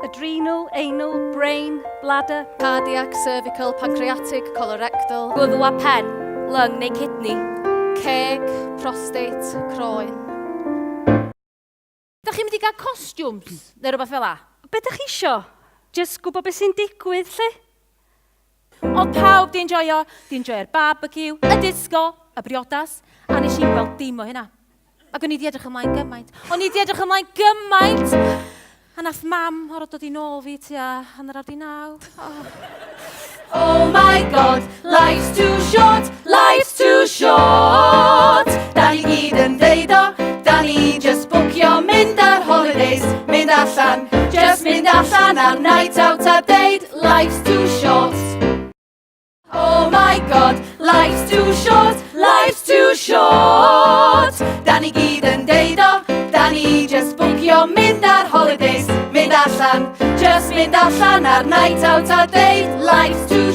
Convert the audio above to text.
Adrenal, anal, brain, bladder. Cardiac, cervical, pancreatic, colorectal. Gwddw a pen, lung neu kidney. Ceg, prostate, croen. Dach chi'n mynd i gael costumes neu rhywbeth fel 'a? Be dach chi isio? Jyst gwybod beth sy'n digwydd, 'lly? Oedd pawb 'di enjoio, 'di enjoio'r barbecue, y disgo, y briodas, a nes i'm gweld dim o hynna. Ac o'n i 'di edrych ymlaen gymaint. O'n i 'di edrych ymlaen gymaint! A nath mam orfod dod i nôl fi tua 9:30. Oh. Oh my God, life's too short, life's too short. Da ni gyd yn deud o, da ni just bwcio mynd ar holidays, mynd allan, just mynd allan ar night out a deud, life's too short. Oh my God, life's too short, life's too short. Da ni gyd yn deud o, da ni just bwcio mynd ar holidays, mynd allan, just mynd allan ar night out a deud, life's too